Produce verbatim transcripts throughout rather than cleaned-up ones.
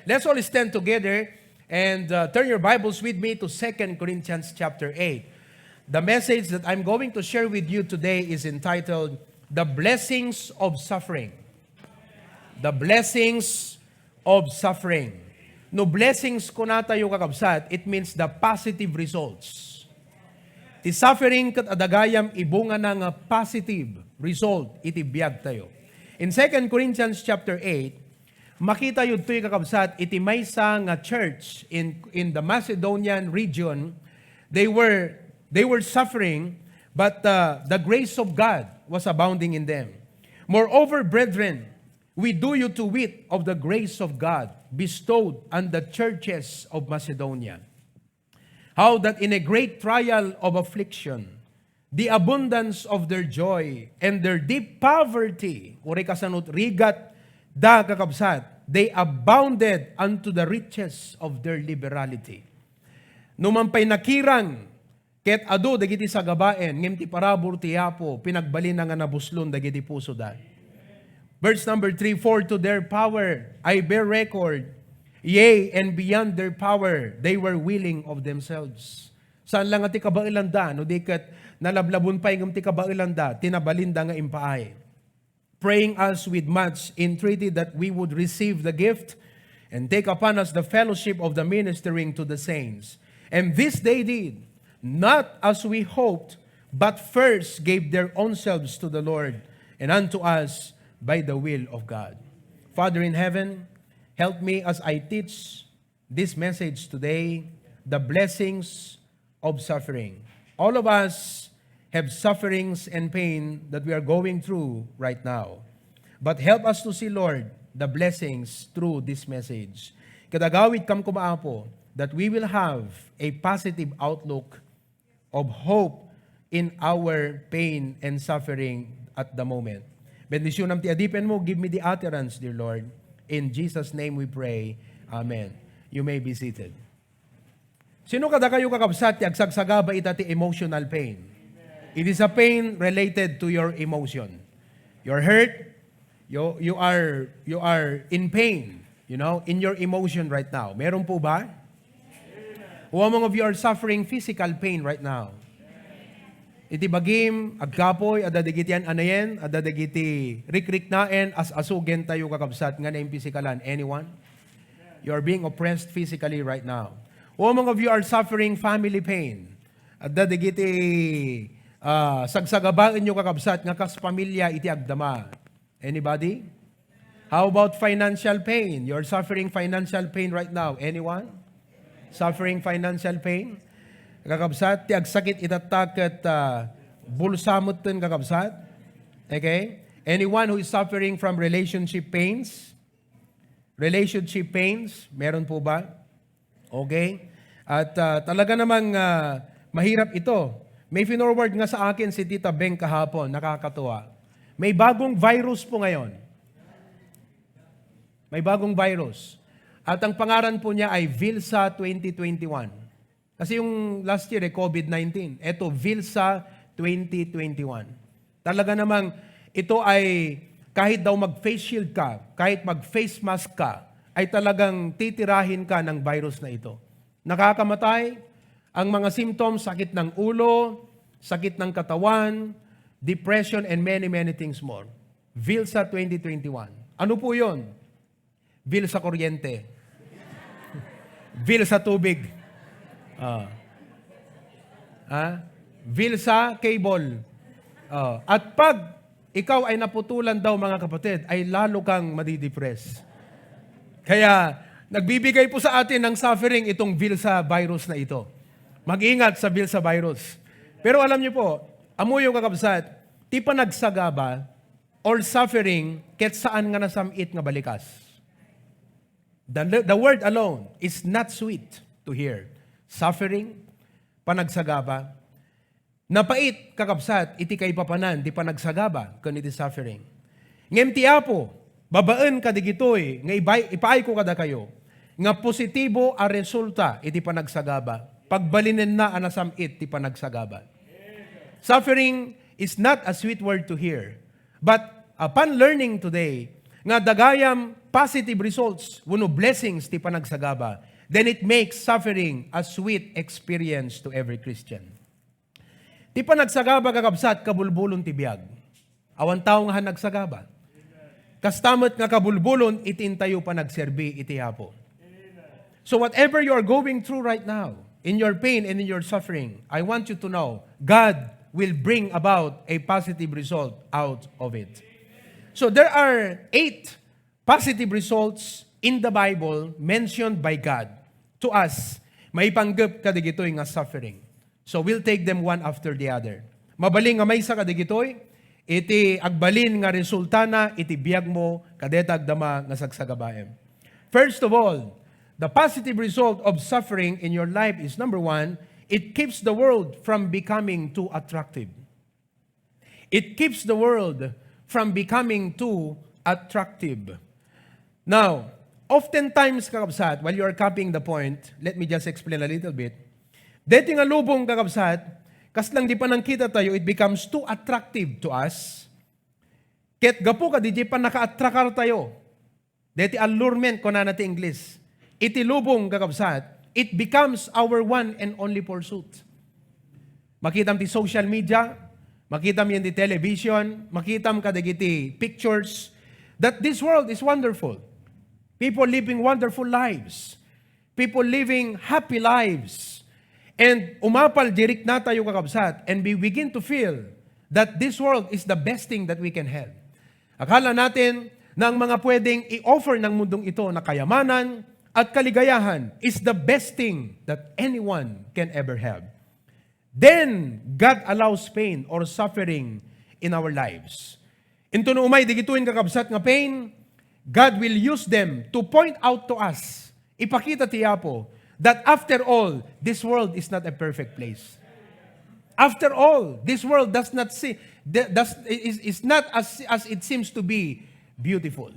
Let's all stand together and uh, turn your Bibles with me to Second Corinthians chapter eight. The message that I'm going to share with you today is entitled The Blessings of Suffering. The Blessings of Suffering. No blessings kunatayo, kakabsat, it means the positive results. Ti suffering ket adda gayam ibungana nga positive result iti biagtayo. In Second Corinthians chapter eight, makitayo ditoy, kakabsat, iti maysa nga church in, in the Macedonian region. They were, they were suffering, but uh, the grace of God was abounding in them. Moreover, brethren, we do you to wit of the grace of God bestowed on the churches of Macedonia, how that in a great trial of affliction, the abundance of their joy and their deep poverty, uray kasano ti rigat da, kakabsat, they abounded unto the riches of their liberality. No man pay nakirang ket adu dagiti sagabaen, ngem ti parabur ti Apo pinagbalinna nga nabuslon dagiti pusoda. Verse number three, "For to their power I bear record, yea, and beyond their power they were willing of themselves." Saan la nga ti kabaelanda, no di ket nalablabon pay ngem ti kabaelanda, ti nabalinda nga impaay. "Praying us with much entreaty that we would receive the gift and take upon us the fellowship of the ministering to the saints. And this they did, not as we hoped, but first gave their own selves to the Lord and unto us by the will of God." Father in heaven, help me as I teach this message today, the blessings of suffering. All of us have sufferings and pain that we are going through right now. But help us to see, Lord, the blessings through this message. Ket agawidkam koma, Apo, that we will have a positive outlook of hope in our pain and suffering at the moment. Bendisyonam ti adipenmo, give me the utterance, dear Lord. In Jesus' name we pray. Amen. You may be seated. Sino kadakayo, kakabsat, ti agsagsagaba ita ti emotional pain? It is a pain related to your emotion. You're hurt, you, you are, you are in pain, you know, in your emotion right now. Meron po ba? Who among of you are suffering physical pain right now? Iti bagim, agkapoy, adda dagiti an-anayen, adda dagiti rikriknaen, as-asugentayo, kakabsat, nga naimpisikalan. Anyone? You are being oppressed physically right now. Who among of you are suffering family pain? Adda dagiti, ah, sagsagabaenyo, kakabsat, nga kas pamilya iti agdama. Anybody? How about financial pain? You're suffering financial pain right now. Anyone? Suffering financial pain? Kakabsat, ti agsakit itatta ket, ah, bulsa metten, kakabsat. Okay? Anyone who is suffering from relationship pains? Relationship pains? Meron po ba? Okay? At, ah, talaga namang, ah, mahirap ito. May finorward nga sa akin si Tita Beng kahapon, nakakatuwa. May bagong virus po ngayon. May bagong virus. At ang pangaran po niya ay Vilsa twenty twenty-one. Kasi yung last year, eh, COVID nineteen. Eto, Vilsa twenty twenty-one. Talaga namang ito ay, kahit daw mag-face shield ka, kahit mag-face mask ka, ay talagang titirahin ka ng virus na ito. Nakakamatay, ang mga symptoms, sakit ng ulo, sakit ng katawan, depression, and many, many things more. Vilsa twenty twenty-one. Ano po yun? Bill sa kuryente. Bill sa tubig. Ah. Ha? Bill sa cable. Ah. At pag ikaw ay naputulan daw, mga kapatid, ay lalo kang madidepress. Kaya, nagbibigay po sa atin ng suffering itong Vilsa virus na ito. Mag-ingat sa Vilsa virus. Pero alam niyo po, amuyo, kakabsat, ti panagsagaba or suffering ket saan nga nasam-it nga balikas. The, the word alone is not sweet to hear. Suffering, panagsagaba. Napait, kakabsat, iti kaipapanan ti panagsagaba ken iti suffering. Ngem ti Apo, babaen kadigitoy nga ibay-, ipaayko kadakayo, nga positibo a resulta iti panagsagaba, pagbalinenna a nasam-it ti panagsagaba. Suffering is not a sweet word to hear, but upon learning today, nga dagayam positive results wenno blessings ti panagsagaba, then it makes suffering a sweet experience to every Christian. Ti panagsagaba, kakabsat, kabulbulon ti biag. Awan tao nga han nagsagaba. Kasta met nga kabulbulon iti intayo panagserbi iti Apo. So whatever you are going through right now, in your pain and in your suffering, I want you to know God will bring about a positive result out of it. So there are eight positive results in the Bible mentioned by God to us, maipanggep kadagitoy nga suffering. So we'll take them one after the other. Mabalin nga maysa kadagitoy iti agbalin nga resultana iti biagmo kadeta agdama nga sagsagabaem. First of all, the positive result of suffering in your life is, number one, it keeps the world from becoming too attractive. It keeps the world from becoming too attractive. Now, oftentimes, kakabsat, while you are copying the point, let me just explain a little bit. Deti nga lubong, kakabsat, kasla di panangkita tayo, it becomes too attractive to us. Ket gapu kadi diay pannakaatrakar tayo, deti allurement, kunana ti Ingles. Iti lubong, kakabsat, it becomes our one and only pursuit. Makitam ti social media, makitam iti television, makitam kadagiti pictures, that this world is wonderful. People living wonderful lives. People living happy lives. And umapal di riknatayo, kakabsat, and we begin to feel that this world is the best thing that we can have. Akala natin na ang mga pwedeng i-offer ng mundong ito na kayamanan at kaligayahan is the best thing that anyone can ever have. Then, God allows pain or suffering in our lives. Inton umay digitoy, kakabsat, nga pain, God will use them to point out to us, ipakita ti Apo, that after all, this world is not a perfect place. After all, this world does not see, does, is, is not as, as it seems to be beautiful.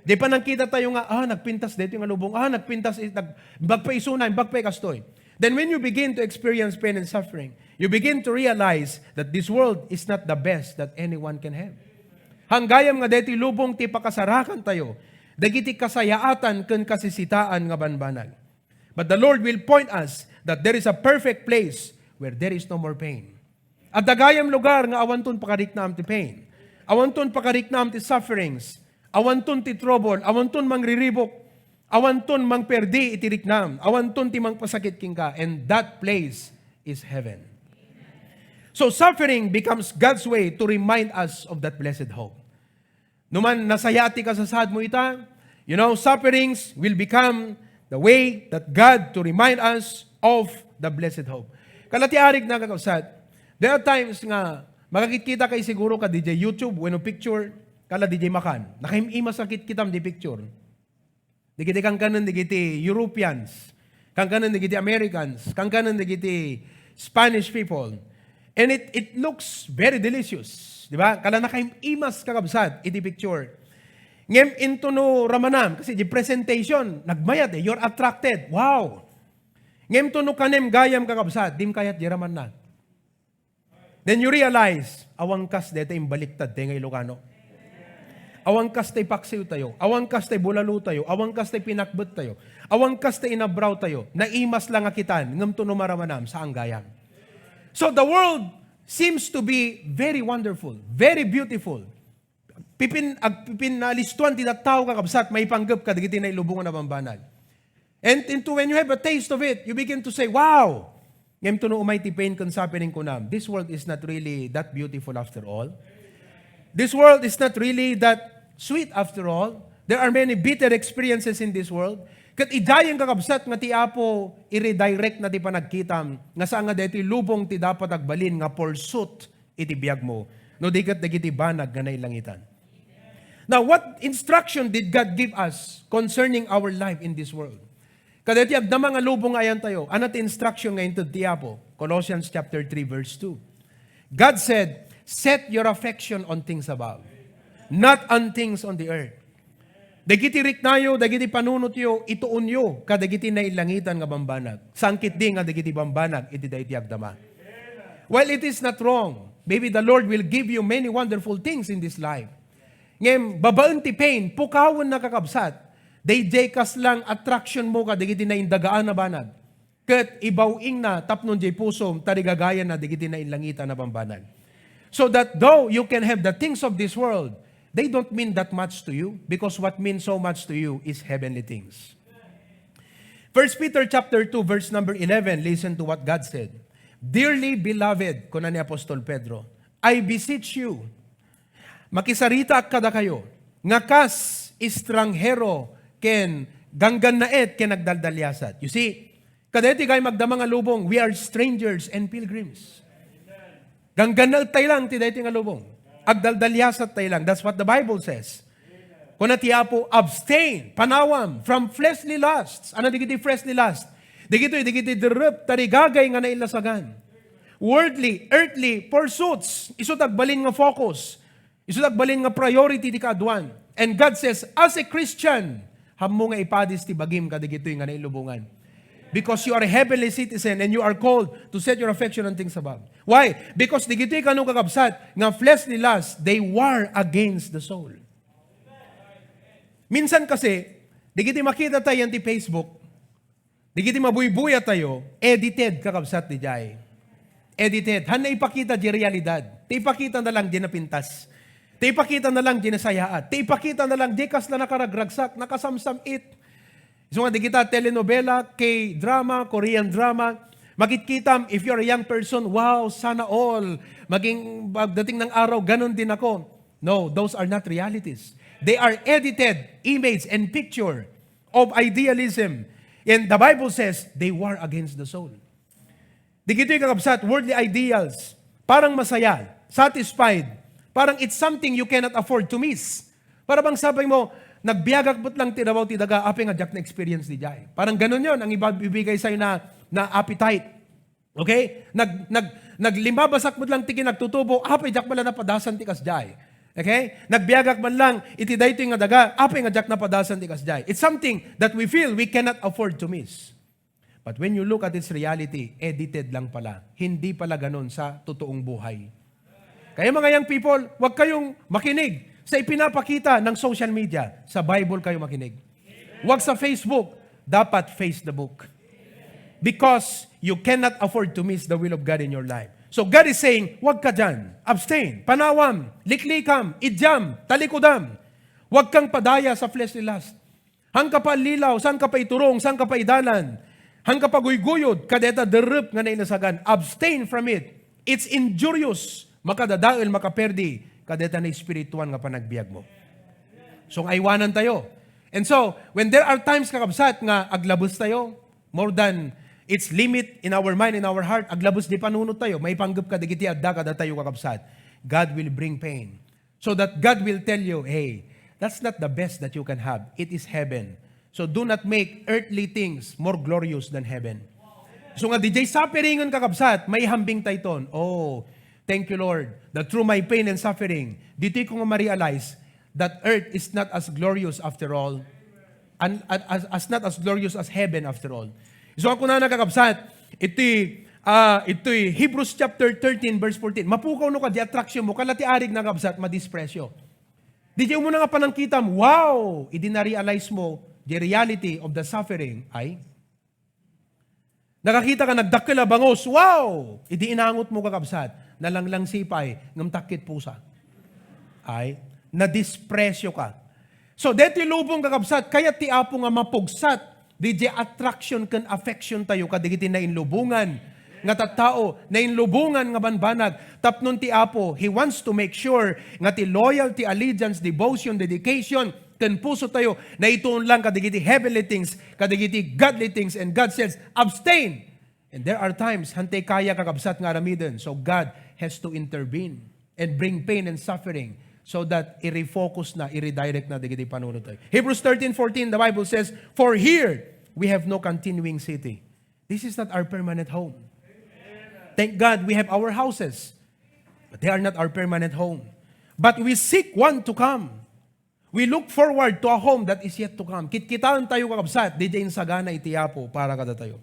Di panangkita tayo nga, ah, nagpintas dito nga lubong, ah, nagpintas, eh, nag, bagpa isuna, bagpa ikastoy. Then when you begin to experience pain and suffering, you begin to realize that this world is not the best that anyone can have. Hanggayam nga daytoy lubong ti pakasarakan tayo, dagiti kasayaatan ken kasisitaan nga banbanag. But the Lord will point us that there is a perfect place where there is no more pain. Adda gayam lugar nga awanton pakariknam ti pain. Awanton pakariknam ti sufferings. Awanton ti trouble. Awanton mangriribuk. Awanton mangperdi iti riknam. Awanton ti mangpasakit kenka. And that place is heaven. So suffering becomes God's way to remind us of that blessed hope. No man nasayaat ti kasasaadmo ita, you know, sufferings will become the way that God to remind us of the blessed hope. Kala ti arig na, kakabsat, there are times nga makakitkitakay siguro kadi diay YouTube wenno picture, kala di diay makan. Nakaim-imas a kitkitam di picture. Dagiti kankanen dagiti Europeans, kankanen dagiti Americans, kankanen dagiti Spanish people. And it, it looks very delicious, di ba? Kala nakaim-imas, kakabsat, iti picture. Ngem into no ramanam, kasi di presentation, nagmayat eh, you're attracted. Wow! Ngem to no kanem gayam, kakabsat, dim kayat di ramanna. Then you realize, awan kas deta imbaliktad tayo nga Ilocano. Awan kas tay paksiw tayo, awan kas tay bulalo tayo, awan kas tay pinakbet tayo, awan kas tay inabraw tayo, naimas lang nga kitan, ngem to no maramanam, saan gayam. So the world seems to be very wonderful, very beautiful. Pipin, agpipin nalistuan ti tattao, kakabsat, maipanggep kadagiti nailubongan a bambanag. And into when you have a taste of it, you begin to say, "Wow!" Ngem to no umay ti pain ken suffering kunam, this world is not really that beautiful after all. This world is not really that sweet after all. There are many bitter experiences in this world. Ket idiayen, kakabsat, nga ti Apo iredirect na ti panagkitam nga saan nga daytoy lubong ti dapat agbalin nga pursuit iti biagmo, no di ket dagiti banag nga nailangitan. Now, what instruction did God give us concerning our life in this world? Kadaytoy agdama nga lubong nga ayantayo, ania ti instruction nga inted ti Apo? Colossians chapter three, verse two. God said, "Set your affection on things above, not on things on the earth." Dagiti riknayo, dagiti panunotyo, ituonyo kadagiti nailangitan nga bambanag. Saan ketdi nga dagiti bambanag iti daytoy agdama. While it is not wrong, maybe the Lord will give you many wonderful things in this life. Ngem babaen ti pain, pukawenna, kakabsat. Daydiay kasla nga attraction mo kadagiti naindagaan a banag. Ket ibaw-ingna tapno diay pusom, tarigagayanna dagiti nainlangitan a bambanag. So that though you can have the things of this world, they don't mean that much to you, because what means so much to you is heavenly things. First Peter chapter two, verse number eleven, listen to what God said. "Dearly beloved," kuna ni Apostol Pedro, "I beseech you, makisaritaak kadakayo, nga kas estranghero ken ganggannaet ken agdaldaliasat." You see, kadaytoy kay magdama nga lubong, we are strangers and pilgrims. Ganggannaet tay lang ti daytoy nga lubong. Agdaldaliasat tay lang. That's what the Bible says. Kuna ti Apo, "Abstain, panawam, from fleshly lusts." Ano dagiti fleshly lust? Dagitoy, dagiti derrep, tarigagay nga nailasagan. Worldly, earthly pursuits. Isu ti agbalin nga focus. Isu ti agbalin nga priority ti kaaduan. And God says, as a Christian, hammo nga ipadis ti bagim kadagitoy nga nailubongan. Because you are a heavenly citizen and you are called to set your affection on things above. Why? Because dagitoy kano, kakabsat, nga fleshly lust, they war against the soul. Minsan kasi, dagiti makita tayo ti Facebook, dagiti mabuybuya tayo, edited, kakabsat, diay. Edited. Haan na ipakita di realidad. Ti ipakita na lang di napintas. Ti ipakita na lang di nasayaat. Ti ipakita na lang di kasla nakaragragsak, nakasamsam-it. Isu nga dagita telenovela, K-drama, Korean drama, makitkitam, if you're a young person, "Wow, sana all. Maging pagdating ng araw, ganun din ako." No, those are not realities. They are edited image and picture of idealism. And the Bible says, they war against the soul. Dagitoy, kakabsat, worldly ideals. Parang masaya, satisfied. Parang it's something you cannot afford to miss. Para bang sabi mo, "Nagbiagak met lang ti rabaw ti daga, apay nga diak na-experience diay." Parang ganun yon ang ibibigay sa'yo na, na appetite. Okay? Nag, nag, naglimabasak met lang ti kinagtutubo, apay diak met lang napadasan ti kasdiay. Okay? Nagbiagak man lang iti daytoy nga daga, apay nga diak napadasan ti kasdiay. It's something that we feel we cannot afford to miss. But when you look at its reality, edited lang pala. Hindi pala ganun sa totoong buhay. Kaya mga young people, huwag kayong makinig sa ipinapakita ng social media. Sa Bible kayo makinig. Huwag sa Facebook. Dapat face the book. Because you cannot afford to miss the will of God in your life. So God is saying, "Huwag ka dyan. Abstain. Panawam. Liklikam. Idiam. Talikudam. Huwag kang padaya sa fleshly lust." Saan ka pa lilaw, saan ka pa iturong, saan ka pa idalan, saan ka pa guyguyod, kadeta derrep nga nailasagan, abstain from it. It's injurious, makadadael, makaperdi, kadeta naespirituan nga panagbiag mo. So, aywanan tayo. And so, when there are times, kakabsat, nga aglabes tayo, more than its limit in our mind, in our heart, aglabes di panunot tayo, maipanggep ka dagiti adda kadatayo, kakabsat, God will bring pain. So that God will tell you, "Hey, that's not the best that you can have. It is heaven. So do not make earthly things more glorious than heaven." So nga, diay suffering-en, kakabsat, maihambing tayton. Oh, thank you, Lord, that through my pain and suffering, ditoy ko nga ma-realize that earth is not as glorious after all. And, and as, as not as glorious as heaven after all. So, ako na, kakabsat, iti, ah, iti Hebrews chapter thirteen, verse fourteen. Mapukaw no ka, di attraction mo, kala ti arig na, kakabsat, madispresyo. Di di umuna nga panangkitam, wow! Idi na-realize mo, the reality of the suffering, ay, nakakita ka, nagdakkel a bangus, wow! Idi inangot mo, kakabsat, nalanglang sipay, ngem takkit pusa. Ay, nadispresyo ka. So, deti lubong, kakabsat, kayat ti Apo nga mapugsat diay attraction ken affection tayo kadagiti nainlubongan nga tattao, nainlubongan nga banbanag, tapnon ti Apo, He wants to make sure nga ti loyalty, allegiance, devotion, dedication, ken puso tayo, naituon lang kadagiti heavenly things, kadagiti godly things, and God says, "Abstain!" And there are times, hantay kaya, kakabsat, nga aramiden. So God has to intervene and bring pain and suffering so that i-refocus na, i-redirect na dagiti panunot tayo. Hebrews thirteen fourteen, the Bible says, "For here we have no continuing city." This is not our permanent home. Thank God we have our houses, but they are not our permanent home. But we seek one to come. We look forward to a home that is yet to come. Kitkitaen tayo, kakabsat, diay insagana iti Apo para kadatayo.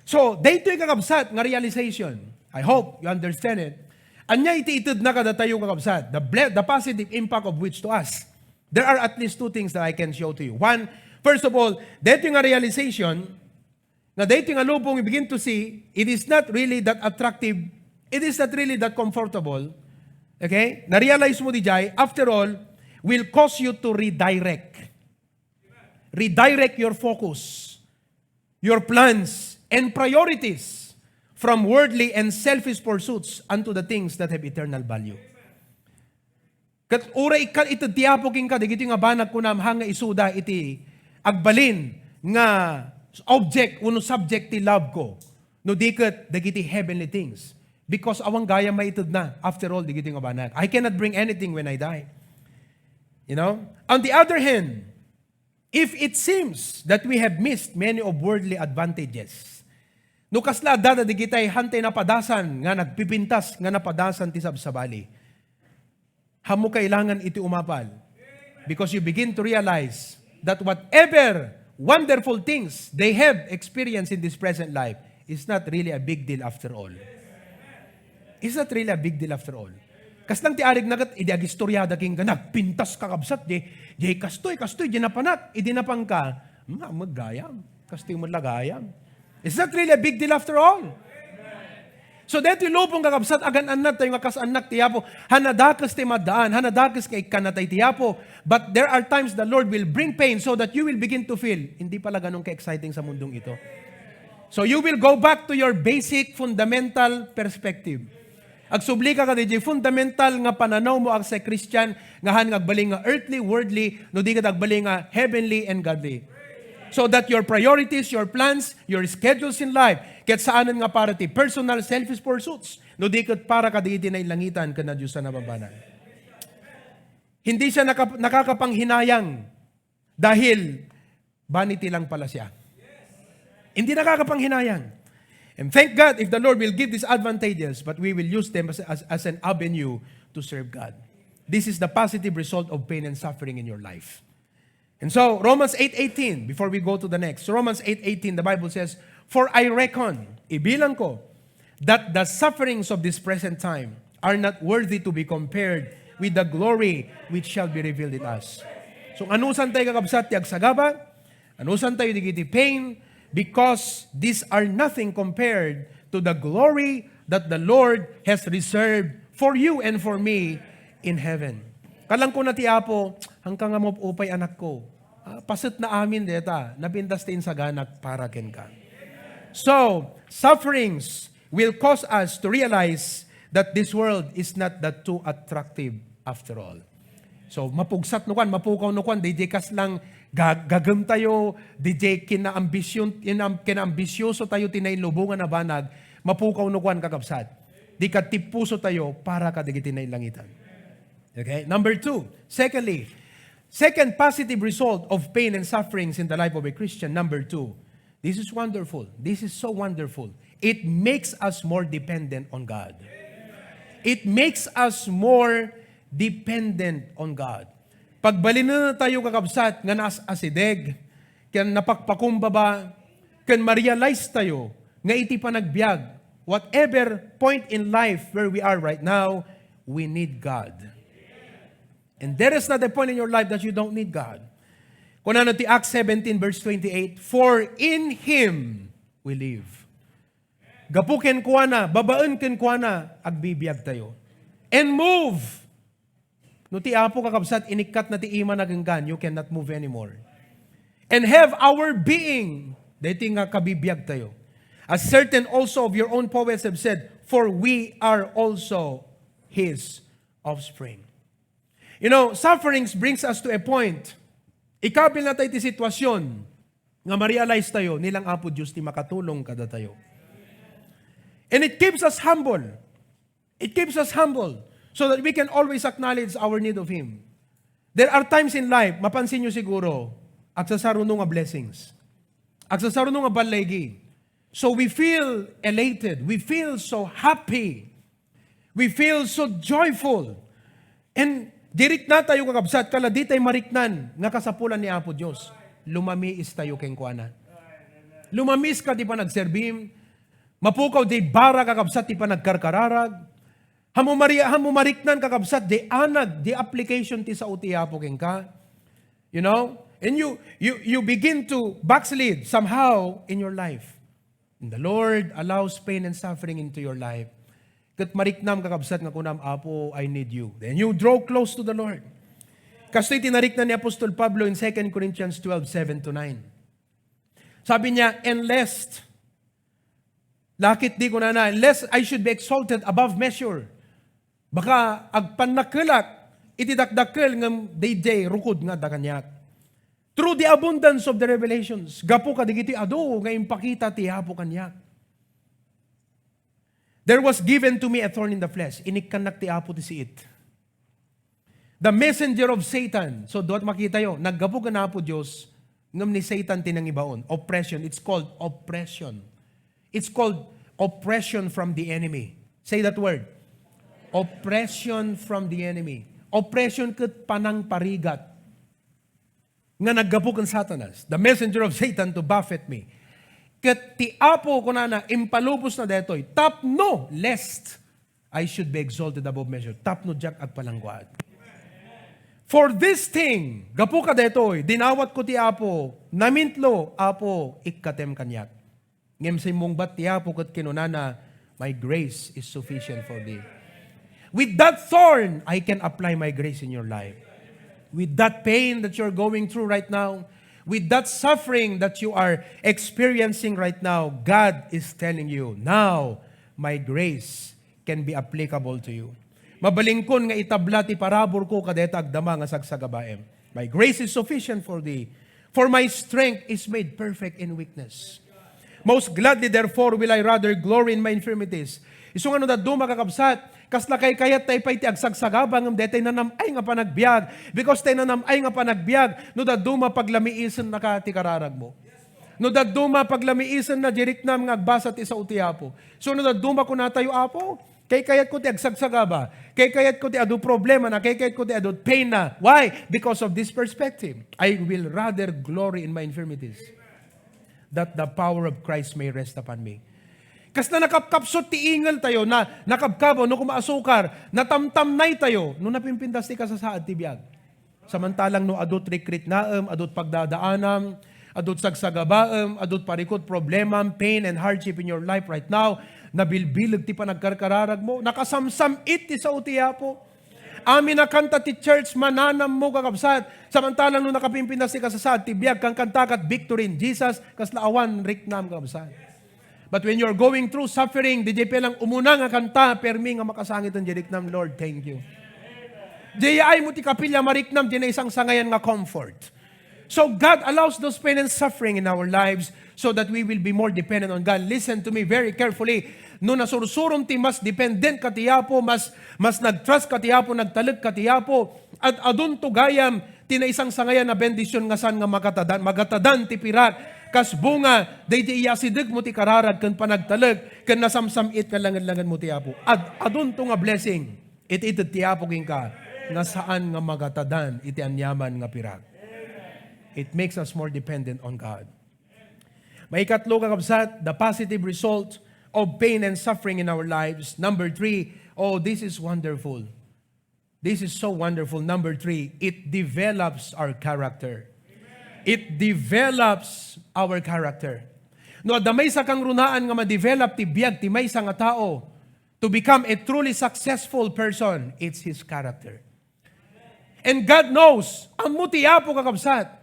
So, daytoy, kakabsat, nga realization. I hope you understand it. Ania iti itedna kadatayo, kakabsat? The ble-, the positive impact of which to us? There are at least two things that I can show to you. One, first of all, daytoy nga realization, nga daytoy nga lubong, you begin to see, it is not really that attractive, it is not really that comfortable. Okay? Na-realize mo diay, after all, will cause you to redirect. Redirect your focus, your plans, and priorities from worldly and selfish pursuits unto the things that have eternal value. Ket uray ikkan ited ti Apo kenka, dagiti nga banag kunam, haan nga isuda iti agbalin nga object wenno subject ti love ko, no di ket dagiti heavenly things. Because awan gayam maitedna, after all, dagiti nga banag. I cannot bring anything when I die. You know? On the other hand, if it seems that we have missed many of worldly advantages, no kasla adda dagiti hantay napadasan nga nagpipintas nga napadasan ti sabsabali, haanmo kailangan iti umapal. Because you begin to realize that whatever wonderful things they have experienced in this present life is not really a big deal after all. Is not really a big deal after all. Kasla ti arigna ket idi agistoriada kenka, nagpintas, kakabsat, di, di kastoy, kastoy, di napanak, idi napanka, ma, maggayam. Kastoy met la gayam. Is that really a big deal after all? So, daytoy lubong, kakabsat, agan-annad tayo nga kas annak ti Apo. Haan a dakes ti maddaan, haan a dakes nga ikkanna tayo ti Apo. But there are times the Lord will bring pain so that you will begin to feel, hindi pala ganun ka-exciting sa mundong ito. So, you will go back to your basic, fundamental perspective. Agsublika kadi diay fundamental nga pananawmo as a Christian, nga haan nga agbalin nga earthly, worldly, no di ket agbalin nga heavenly and godly. So that your priorities, your plans, your schedules in life, ket saanen nga para ti personal, selfish pursuits, no di ket para kadagiti nailangitan ken nadiosan a bambanag. Hindi siya naka-, nakakapanghinayang dahil vanity lang pala siya. Hindi nakakapanghinayang. And thank God if the Lord will give these advantages, but we will use them as, as, as an avenue to serve God. This is the positive result of pain and suffering in your life. And so, Romans eight eighteen, before we go to the next, Romans eight eighteen, the Bible says, "For I reckon," ibilang ko, "that the sufferings of this present time are not worthy to be compared with the glory which shall be revealed in us." So, anusan tayo, kakabsat, ti agsagaba? Anusan tayo dagiti pain? Because these are nothing compared to the glory that the Lord has reserved for you and for me in heaven. Kalang kuna ti Apo, "Haanka nga maupay, anakko. Ah, paset na amin deta, napintas ti insaganak para kenka." So, sufferings will cause us to realize that this world is not that too attractive after all. So, mapugsat no kuan, mapukaw no kuan, diay kaslang ga-, gagem tayo, diay kinaambisyon, kinam-, kinaambisyoso tayo ti nailubongan a banag, mapukaw no kuan, kakabsat. Di ket tippuso tayo para kadagiti nailangitan. Okay? Number two, secondly, second positive result of pain and sufferings in the life of a Christian, number two, this is wonderful. This is so wonderful. It makes us more dependent on God. It makes us more dependent on God. Pagbalinen tayo, kakabsat, nga naas-asideg, ken napakpakumbaba, ken ma-realize tayo nga iti panagbiag, whatever point in life where we are right now, we need God. And there is not a point in your life that you don't need God. Kunana ti Acts seventeen verse twenty-eight, "For in Him we live." Gapu kenkuana, babaen kenkuana, agbibiag tayo. And move. No ti Apo, kakabsat, inikkatna ti imana kenka, you cannot move anymore. And have our being, daytoy nga kabibiag tayo. As certain also of your own poets have said, "For we are also His offspring." You know, sufferings brings us to a point. Ikabil na tayo ti sitwasyon nga ma-realize tayo, nilang Apo Dios ti makatulong kadatayo. And it keeps us humble. It keeps us humble so that we can always acknowledge our need of Him. There are times in life, mapansin nyo siguro, agsasaruno nga blessings. Agsasaruno nga balligi. So we feel elated. We feel so happy. We feel so joyful. And di rikna tayo, kakabsat, kala di tayo mariknan nga kasapulan ni Apo Dios. Lumamiis tayo kenkuana. Lumamiis ka ti panagserbim. Mapukaw di bara, kakabsat, ti panagkarkararag. Hammo mari-, hammo mariknan, kakabsat, di anag, di application ti sao ti Apo kenka. You know? And you, you, you begin to backslid somehow in your life. And the Lord allows pain and suffering into your life. Ket mariknam, kakabsat, nga kunam, "Apo, I need you." Then you draw close to the Lord. Kastoy ti narikna ni Apostol Pablo in Second Corinthians twelve, seven to nine. Sabi niya, "And lest," lakit di kunana, "lest I should be exalted above measure." Baka agpannakkelak iti dakdakkel ngem daydiay rukod nga adda kaniak. Through the abundance of the revelations, gapu kadagiti adu nga impakita ti Apo kaniak. There was given to me a thorn in the flesh. Inikkannak ti Apo ti siit. The messenger of Satan. So, duat makitayo, naggapu ken Apo Dios, ngem ni Satan ti nangibaon. Oppression. It's called oppression. It's called oppression from the enemy. Say that word. Oppression from the enemy. Oppression ket panangparigat nga naggapu ken Satanas, the messenger of Satan to buffet me. Ket ti Apo, kunana, impalubosna daytoy, tapno, lest I should be exalted above measure. Tapno diak agpalangguad. For this thing, gapu kadaytoy, dinawatko ti Apo, namintlo, Apo, ikkatem kaniak. Ngem simmungbat ti Apo ket kinunana, "My grace is sufficient for thee." With that thorn, I can apply my grace in your life. With that pain that you're going through right now, with that suffering that you are experiencing right now, God is telling you, "Now, my grace can be applicable to you." Mabalinko nga itabla ti paraburko kadayta agdama nga sagsagabaem. "My grace is sufficient for thee, for my strength is made perfect in weakness." "Most gladly, therefore, will I rather glory in my infirmities." Isu nga no dadduma, kakabsat, kasla kaykayat tay pay ti agsagsagaba ngem daytay nanam-ay nga panagbiag. Because tay nanam-ay nga panagbiag, no dadduma paglamiisennaka ti kararagmo. No dadduma paglamiisenna di riknam nga agbasa ti sao ti Apo. So no dadduma kunatayo, "Apo, kaykayatko ti agsagsagaba. Kaykayatko ti adu problemana. Kaykayatko ti adu painna." Why? Because of this perspective. "I will rather glory in my infirmities, that the power of Christ may rest upon me." Kasla nakapkapsut ti ingel tayo, na nakabkabaw, no kuma asukar, natamtamnay tayo, no napimpintas ti kasasaad ti biag. Samantalang no adut rikriknaem, adut pagdadaanam, adut sagsagabaem, adut parikut problemam, pain and hardship in your life right now, nabilbileg ti panagkarkararagmo, nakasamsam-it ti sao ti Apo. Amin a kanta ti church, mananammo, kakabsat. Samantalang no nakapimpintas ti kasasaad ti biag, kankantakat victory in Jesus, kasla awan riknam, kakabsat. But when you're going through suffering, didiay pay lang umuna nga kanta, permi nga makasangit iti riknam, "Lord, thank you." Diay ay mo ti kapilya mariknam, diay naisangsangayan nga comfort. So God allows those pain and suffering in our lives so that we will be more dependent on God. Listen to me very carefully. No nasursurom ti mas dependent ka ti Apo, mas, mas nag-trust ka ti Apo, nagtalek ka ti Apo, at adunto gayam ti naisangsangayan a bendision nga saan nga magatadan, magatadan ti pirak, kas bunga, daydi iyasideg mo ti kararag ken panagtalek, ken nasamsam-it nga langen-langen mo ti Apo. Ad-, adunto nga blessing, iti ited ti Apo kenka, nga saan nga magatadan iti aniaman nga pirak. It makes us more dependent on God. Maikatlo, kakabsat, the positive result of pain and suffering in our lives. Number three, oh, this is wonderful. This is so wonderful. Number three, it develops our character. It develops our character. No adda maysa kang runaan nga ma-develop ti biag ti maysa nga tao to become a truly successful person, it's his character. And God knows, ammo ti Apo, kakabsat,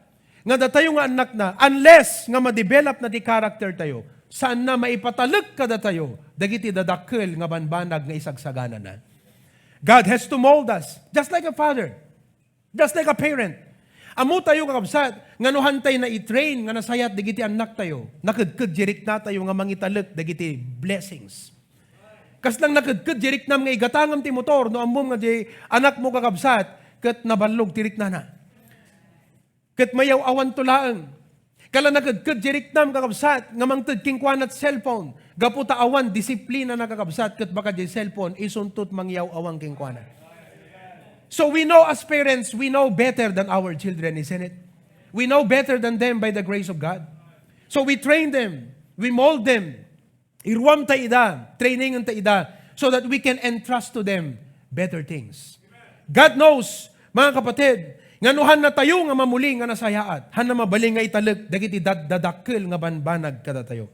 nga datayo nga annakna, unless nga ma-develop na ti character tayo, saan na maipatalek kadatayo dagiti dadakkel nga banbanag nga isagsaganana. God has to mold us, just like a father, just like a parent. Ammo tayo, kakabsat, nga no hantay na i-train nga nasayat dagiti annak tayo, nakedked di rikna tayo nga mangitalek dagiti blessings. Kaslang nakedked di riknam nga igatangem ti motor no ammom nga di anakmo, kakabsat, ket naballog ti riknana. Ket mayaw-awanto laeng. Kala nakedked di riknam, kakabsat, nga mangted kenkuana ti cellphone. Gapu ta awan disiplinana, kakabsat, ket baka di cellphone, isuntot mangyaw-awang kenkuana. So we know as parents, we know better than our children, isn't it? We know better than them by the grace of God. So we train them, we mold them. Iruam ta ida, training ta ida so that we can entrust to them better things. God knows, mga kapatid, nga no hannatayo nga mamuli nga nasayaat, hanna mabalin nga italek dagiti daddadakkel nga banbanag kadatayo.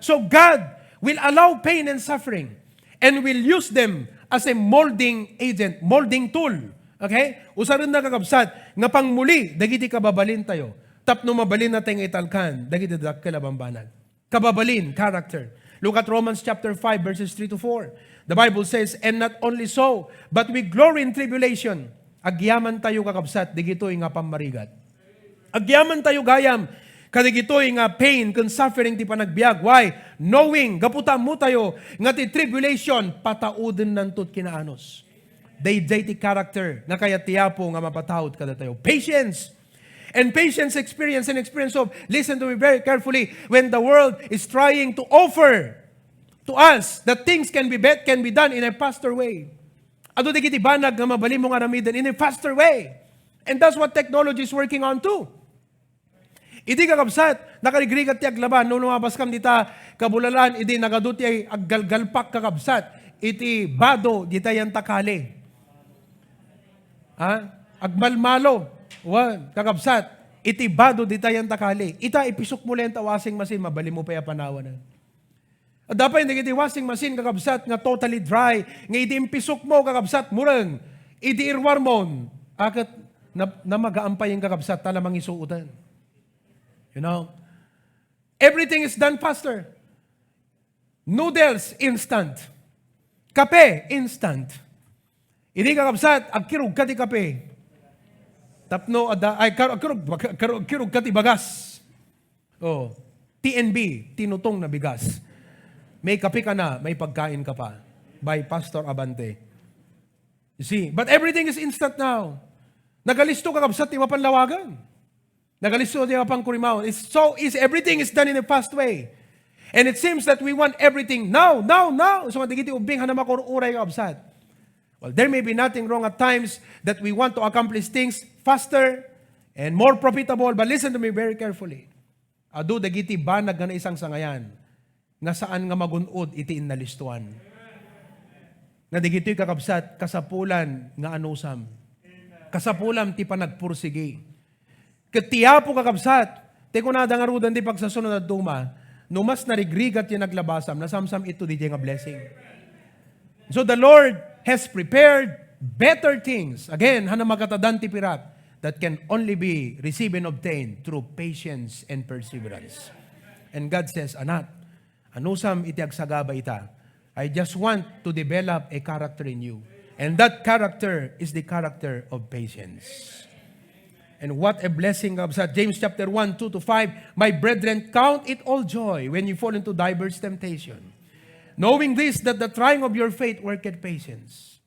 So God will allow pain and suffering and will use them as a molding agent, molding tool. Okay? Usarenna, kakabsat, nga pangmuli dagiti kababalintayo tapno mabalinna nga italkan dagiti dakkel a bambanag. Kababalin, character. Look at Romans chapter five, verses three to four. The Bible says, "And not only so, but we glory in tribulation." Agyamantayo, kakabsat, digitoy nga pammarigat. Agyamantayo gayam kadigitoy nga pain ken suffering ti panagbiag. Why? Knowing, gapu ta ammotayo nga ti tribulation pataudennanto ti kinaanus. Daydiay ti character nga kayat ti Apo nga mapataud kadatayo. Patience. And patience experience and experience of, listen to me very carefully, when the world is trying to offer to us that things can be bet can be done in a faster way. Adu dagiti banag nga mabalin mo nga aramiden in a faster way. And that's what technology is working on too. Idi, kakabsat, nakarigrigat ti aglaba, no lumabas kam dita kabulalan, idi nagadu ti aggalgalpak, kakabsat, iti bado dita yan takali. Ha? Agmalmalo. Wen, kakabsat, iti bado dita yan takali. Ita, ipisok mo lang ta washing machine, mabalin mo pay a panawanan. Adda pay dagiti washing machine, kakabsat, nga totally dry, nga idi impisok mo, kakabsat, mureng, idi iruar mo, aket na, namagaam pay, kakabsat, ta la mangisuoten. You know? Everything is done faster. Noodles, instant. Kape, instant. Idi, kakabsat, agkirog ka ti kape. Tapno adda, ay, kar-, agkirog, agkirog, agkirog ka ti bagas. Oh, T N B, tinutong na bigas. May kape ka na, may pagkain ka pa. By Pastor Abante. You see, but everything is instant now. Nagalisto, kakabsat, ti mapan lawagan. Nagalisto ti mapan kurimaon. It's so easy. Everything is done in a fast way. And it seems that we want everything now, now, now. So, dagiti ubbing hanna makur-uray, kakabsat. Well, there may be nothing wrong at times that we want to accomplish things faster and more profitable. But listen to me very carefully. Adu dagiti banag nga naisangsangayan nga saan nga magun-od iti innalistoan. Nga dagitoy, kakabsat, kasapulan nga anusam. Kasapulam ti panagpursigi. Ket ti Apo, kakabsat, ti kunada ngaruden ti pagsasunod a dadduma, no mas narigrigat ti naglabasam, nasamsam ito didiay nga blessing. So the Lord has prepared better things. Again, hanna makatadan ti pirak that can only be received and obtained through patience and perseverance. And God says, "Anak, anusam iti agsagaba ita. I just want to develop a character in you. And that character is the character of patience." And what a blessing, kakabsat. James chapter one, two to five, "My brethren, count it all joy when you fall into diverse temptation, knowing this, that the trying of your faith worketh patience."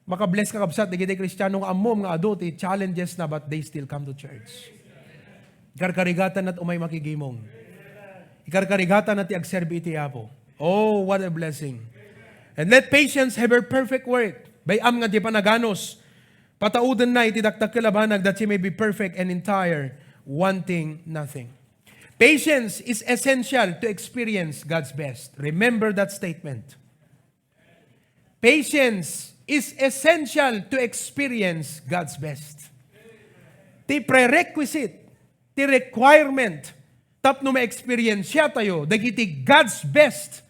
Makabless, kakabsat, dagiti Kristiano nga ammom nga adu ti challenges na, but they still come to church. Ikarkarigatan na ti umay makigimong. Ikarkarigatan na ti agserbi iti Apo. Oh, what a blessing. And let patience have her perfect work. Bay-am nga ti panaganus, pataudenna iti dakdakkel a banag that she may be perfect and entire, wanting nothing. Patience is essential to experience God's best. Remember that statement. Patience is essential to experience God's best. Ti prerequisite, ti requirement, tapno ma-experience tayo dagiti God's best,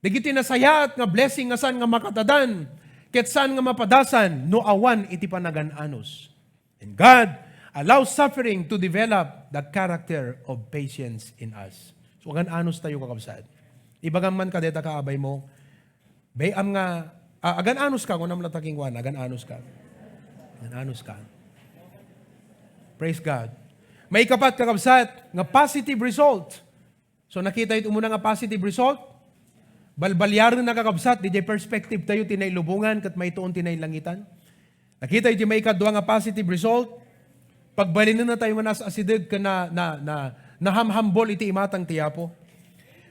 dagiti nasayaat nga blessing nga saan nga makatadan, ket saan nga mapadasan no awan iti panagan-anus. And God allows suffering to develop the character of patience in us. So, agan-anus tayo, kakabsat. Ibagam man kadeta kaabay mo, bay-am nga, ah, agan-anus ka, kunam la taking one, agan-anus ka. Agan-anus ka. Praise God. Maikapat, kakabsat, nga positive result. So, nakita iti umuna nga positive result. Balbaliaren na, kakabsat, didiay perspective tayo ti nailubongan ket maituon ti nailangitan. Nakita iti maikadua nga positive result. Pagbalinenna tayo nga nas-asideg ken na, na, na, nahamhambol iti imatang ti Apo.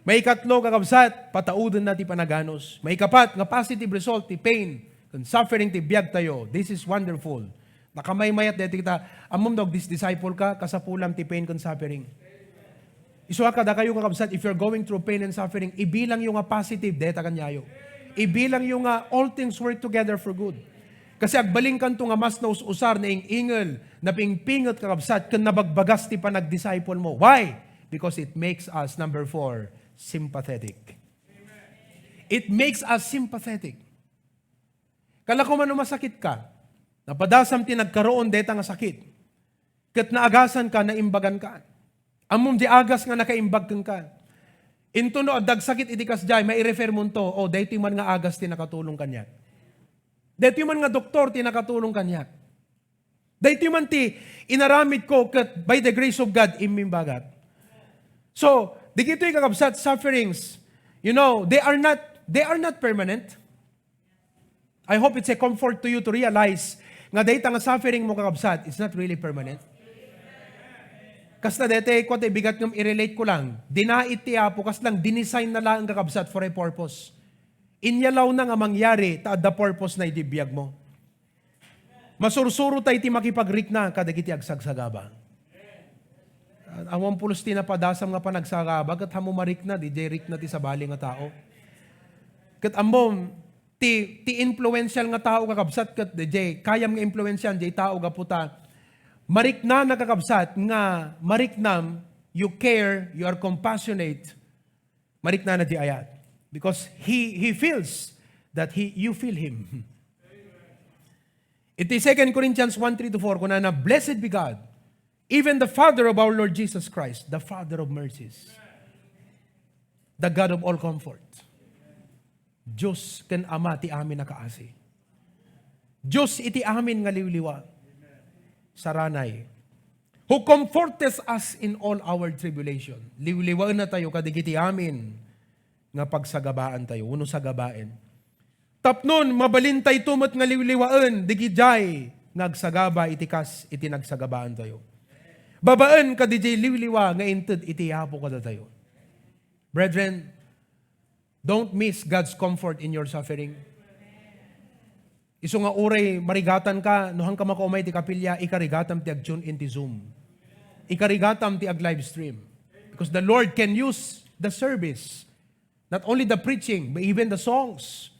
Maikatlo, kakabsat, pataudenna ti panaganus. Maikapat nga positive result ti pain ken suffering ti biag tayo. This is wonderful. Nakamaymayat daytoy kita. Ammom no agdis-disciple ka, kasapulam ti pain ken suffering. Isu a kadakayo, kakabsat, if you're going through pain and suffering, ibilangyo nga positive dayta kaniayo. Ibilangyo nga all things work together for good. Kasi agbalinkanto nga mas naus-usar, naing-ingel, napingpinget, kakabsat, ken nabagbagas ti panagdisciple mo. Why? Because it makes us, number four, sympathetic. It makes us sympathetic. Kala ko man no masakitka, napadasam ti nagkaroon deta nga sakit. Ket naagasanka, naimbaganka. Ammom di agas nga nakaimbag kenka. Inton no adda agsakit iti kasdiay, mairefer monto, "O, daytoy man nga agas ti nakatulong kaniak. Daytoy man nga doktor ti nakatulong kaniak. Daytoy man ti inaramidko ket by the grace of God, immimbagak." So, dagitoy, kakabsat, sufferings, you know, they are not, they are not permanent. I hope it's a comfort to you to realize nga dayta nga suffering mo, kakabsat, it's not really permanent. Kasta dayta, kuan, ti bigat ngem i-relate ko lang. Dinait ti Apo, kas lang dinesign na lang, kakabsat, for a purpose. Inyalaw na nga mangyari, ta adda purpose na iti biag mo. Masursuro tayo ti makipagrikna kadagiti agsagsagaba. Awan pulos ti napadasam nga panagsagaba, ket ammo marikna, diay rikna ti sabali nga tao. Ket ammom, ti, ti influential nga tao, kakabsat, ket diay kayam nga influential diay tao gapu ta mariknana, kakabsat, nga mariknam, you care, you are compassionate, mariknana diay ayat. Because he, he feels that he, you feel him. Iti Second Corinthians one three to four, kunana, "Blessed be God, even the Father of our Lord Jesus Christ, the Father of mercies, the God of all comfort." Dios ken Ama ti amin a kaasi. Dios iti amin nga liwliwa. Saranay. "Who comforteth us in all our tribulation." Liwliwaennatayo kadagiti amin nga pagsagabaantayo, wenno sagabaen. Tapnon, mabalintayto met nga liwliwaen, digidiay nga agsagaba iti kas iti nagsagabaantayo. Babaen kadidiay liwliwa nga inted iti Apo kadatayo. Brethren, don't miss God's comfort in your suffering. Isu nga uray marigatanka, no haanka makaumay ti kapilya, ikarigatam ti ag-tune in ti Zoom. Ikarigatam ti ag-live stream. Because the Lord can use the service. Not only the preaching, but even the songs.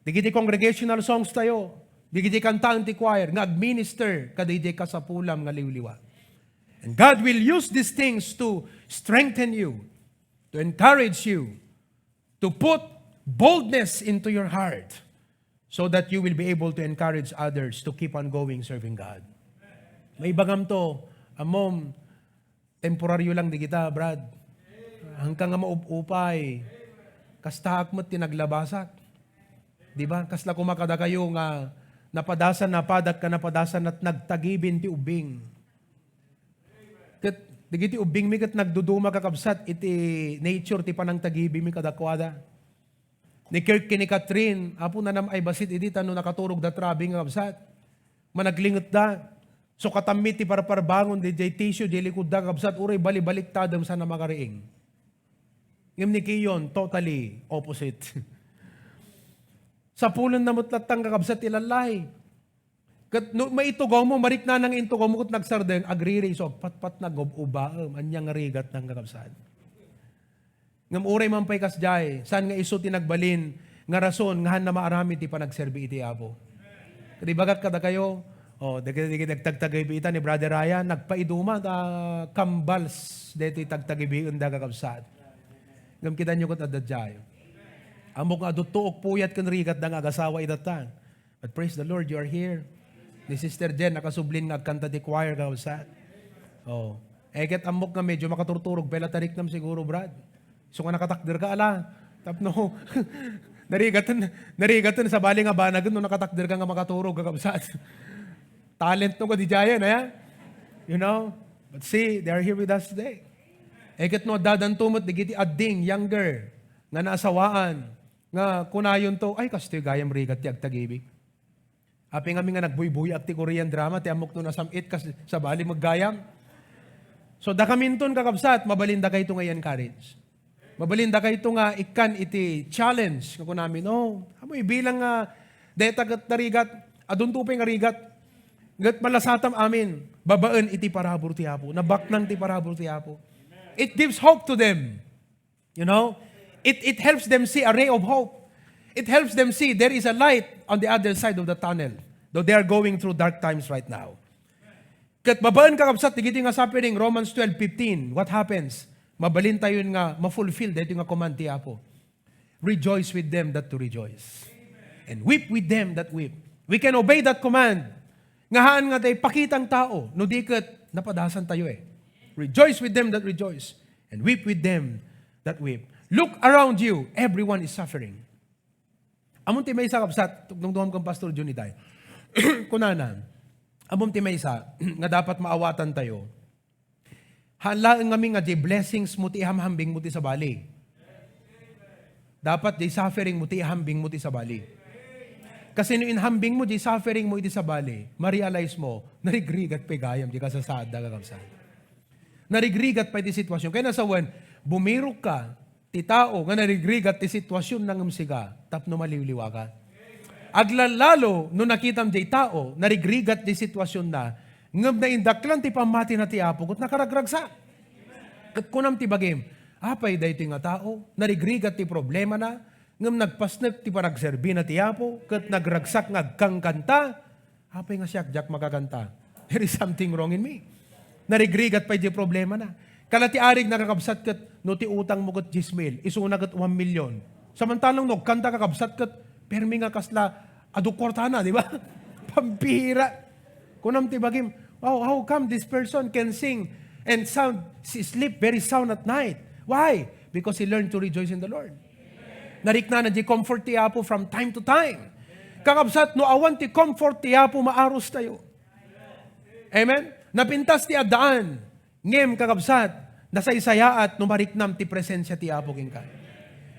Dagiti congregational songs tayo, dagiti kantaen ti choir, nga agminister kadagiti kasapulam nga liwliwa. And God will use these things to strengthen you, to encourage you, to put boldness into your heart, so that you will be able to encourage others to keep on going serving God. Maibagam to, ammom, temporaryo lang di kita, Brad. Haanka nga maupupay. Kastaak met ti naglabasak. Di ba? Kasla koma kadakayo nga napadasan, napadak ka, napadasan at nagtagibin ti ubbing. Ket dagiti ubbingmi ket nagduduma, kakabsat, iti nature ti panangtagibimi kadakuada. Ni Kirk ken ni Catherine, Apo, nanam-ay bassit idi ta no nakaturogda trabe nga kabsat. Managlingetda. Sukatammi ti parparbangon diay tissue diay likudda, kabsat, uray balibaliktadem sana makariing. Ngem ni Kiyon, totally opposite. Sapulenna met latta, kakabsat, ti lallay. Ket no maitugawmo, mariknana nga intugawmo ket nagsardeng, agririso, agpatpatna, agub-ubaem, ania nga rigatna, kakabsat. Ngem uray man pay kasdiay, saan nga isu ti nagbalin nga rason nga haanna maaramid ti panagserbi iti Apo. Ket ibagak kadakayo, o, dagiti, dagiti nagtagtagibi ita ni Brother Ryan, nagpaiduma ta kambals daytoy tagtagibienda, kakabsat. Ngem kitanyo ket adda diay. Ammok nga adu tuok puyat ken rigatda nga agasawa itatta. But praise the Lord, you are here. Ni Sister Jen, nakasublin nga agkanta ti choir, kakabsat. Oh. Eh, ket ammok nga medyo makaturturog pay latta riknam siguro, Brad. Isu nga nakatakder ka, ala. Tapno, narigaten, narigaten, sabali nga banagen no nakatakder ka nga makaturog, kakabsat. Talent no kadi diayen, eh? You know? But see, they are here with us today. Eh, ket no, addadanto met dagiti adding, younger, nga naasawaan, nga kunayonto, "Ay, kastoy gayam rigat ti agtagibik." Apay ngamin nga nagbuybuyak ti Korean drama, ti ammok no nasam-it kas sabali met gayam. So, dakaminton, kakabsat, mabalindakayto nga i-encourage. Mabalindakayto nga ikkan iti challenge nga kunamin, "Oh, ammo ibilang nga dayta ket narigat, adunto pay nga rigat." Ket malasatam amin, babaen iti parabur ti Apo, nabaknang ti parabur ti Apo. It gives hope to them. You know, it, it helps them see a ray of hope. It helps them see there is a light on the other side of the tunnel, though they are going through dark times right now. Ket babaen, kakabsat, dagiti nga suffering, Romans twelve fifteen, what happens? Mabalintayon nga ma-fulfill daytoy nga command ti Apo. "Rejoice with them that to rejoice, and weep with them that weep." We can obey that command. Nga haan nga ta ipakita ti tao, no di ket napadasan tayo eh. "Rejoice with them that rejoice, and weep with them that weep." Look around you, everyone is suffering. Ammom ti maysa, kabsat, tungtungam ken Pastor Jun itay. Kunana, ammom ti maysa nga dapat maawatan tayo. Haan laeng ngamin nga diay blessings mo ti ihamhambing mo ti sabali. Dapat diay suffering mo ti ihambing mo ti sabali. Kasi no inhambing mo diay suffering mo iti sabali, ma-realize mo, narigrigat pay gayam diay kasasaadda, kakabsat. Narigrigat pay ti sitwasyon. Kayatna sawen, bumirok ka, ti tao nga narigrigat ti sitwasyon na ngem sika, tapno maliwliwa ka. Aglalalo no nakitam diay tao, narigrigat ti sitwasyon na, ngem naindaklan ti pammati na ti Apo, ket nakaragragsak. Ket kunam ti bagim, "Apay daytoy nga tao, narigrigat ti problema na, ngem nagpasnek ti panagserbi na ti Apo, ket nagragsak nga agkankanta." Apay nga siak, diak makakanta? There is something wrong in me. Narigrigat pay diay problema na. Kala ti arig, nakakabsat, ket no ti utang mo ket dies mil, isuna ket one million. Samantalang no agkanta, kakabsat, ket permi nga kasla adu kuartana, di ba? Pampira. Kunam ti bagim, "Wow, how come this person can sing and sound, sleep very sound at night?" Why? Because he learned to rejoice in the Lord. Nariknana diay comfort ti Apo from time to time. Kakabsat, no awan ti comfort ti Apo, maarus tayo. Amen? Napintas ti addaan. Ngem, kakabsat, nasaysayaat no mariknam ti presensia ti Apo kenka.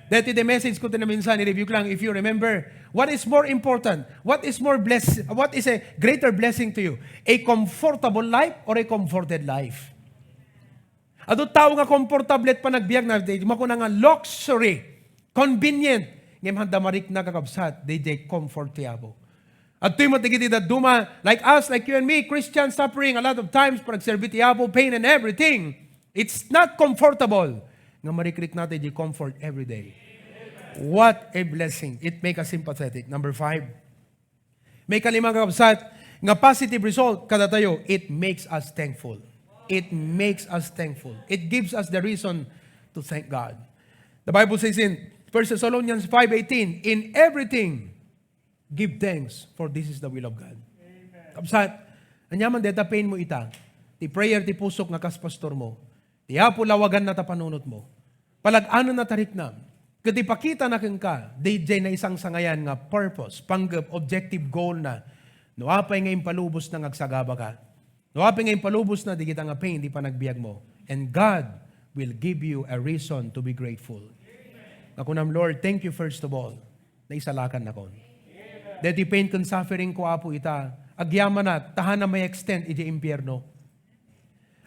Daytoy ti message ko ti naminsan, i-review ko lang, if you remember, what is more important? What is more bless-, what is a greater blessing to you? A comfortable life or a comforted life? Adu tao nga komportable ti panagbiagna, di makuna nga luxury, convenient. Ngem haan da marikna, kakabsat, daydiay comfort ti Apo. Adtoy met dagiti dadduma, like us, like you and me, Christian suffering a lot of times, panagserbi ti Apo, pain and everything. It's not comfortable. Nga marikrikna tayo di comfort every day. What a blessing. It make us sympathetic. Number five, may kalima, kakabsat, nga positive result kadatayo, it makes us thankful. It makes us thankful. It gives us the reason to thank God. The Bible says in First Thessalonians five eighteen, "In everything, give thanks, for this is the will of God." Kabsat, aniaman deta pain mo ita, ti prayer ti pusok nga kas pastor mo, ti Apo lawaganna ta panunot mo. Palag-anenna ta riknam. Ket ipakitana kenka, daydiay naisangsangayan nga purpose, panggep, objective, goal na. No apay nga impalubosna nga agsagaba ka. No apay nga impalubosna dagita nga pain ti panagbiag mo. And God will give you a reason to be grateful. Nga kunam, "Lord, thank you first of all. Naisalakannakon. Daytoy pain ken suffering ko, Apo, ita, agyamanak, ta haanna may extend iti impierno."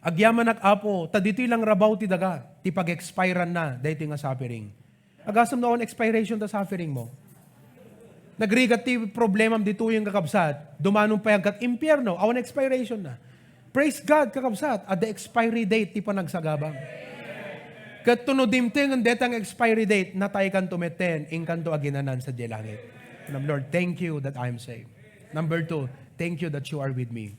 Agyamanak, Apo, ta ditoy lang rabaw ti daga, ti pag-expiranna, daytoy nga suffering. Agasem no awan expiration ta suffering mo. Nagrigat ti problemam ditoy, kakabsat, dumanon pay agkat impierno, awan expiration na. Praise God, kakabsat, adda expiry date ti panagsagabam. Ket no dimtengen deta nga expiry date, nataykanto metten, inkanto aginanan sadiay langit. And Lord, thank you that I am saved. Number two, thank you that you are with me.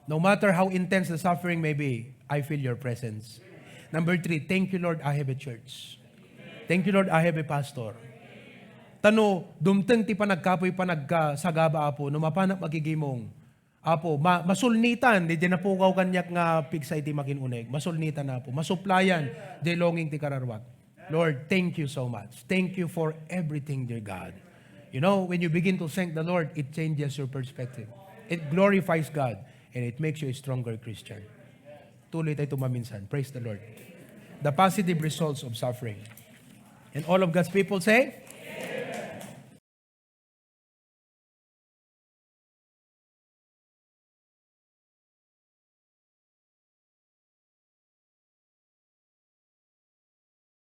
No matter how intense the suffering may be, I feel your presence. Number three, thank you, Lord, I have a church. Thank you, Lord, I have a pastor. Ta no dumteng ti panagkapuy, panagsagaba, Apo, no mapanak makigimong, Apo, ma-, masulnitan, di, di napukaw kaniak nga pigsa iti makin-uneg. Masulnitan, Apo. Masuplayan, di longing ti kararwak. Lord, thank you so much. Thank you for everything, dear God. You know, when you begin to thank the Lord, it changes your perspective. It glorifies God, and it makes you a stronger Christian. Tuloy tayo tumaminsan. Praise the Lord. The positive results of suffering. And all of God's people say,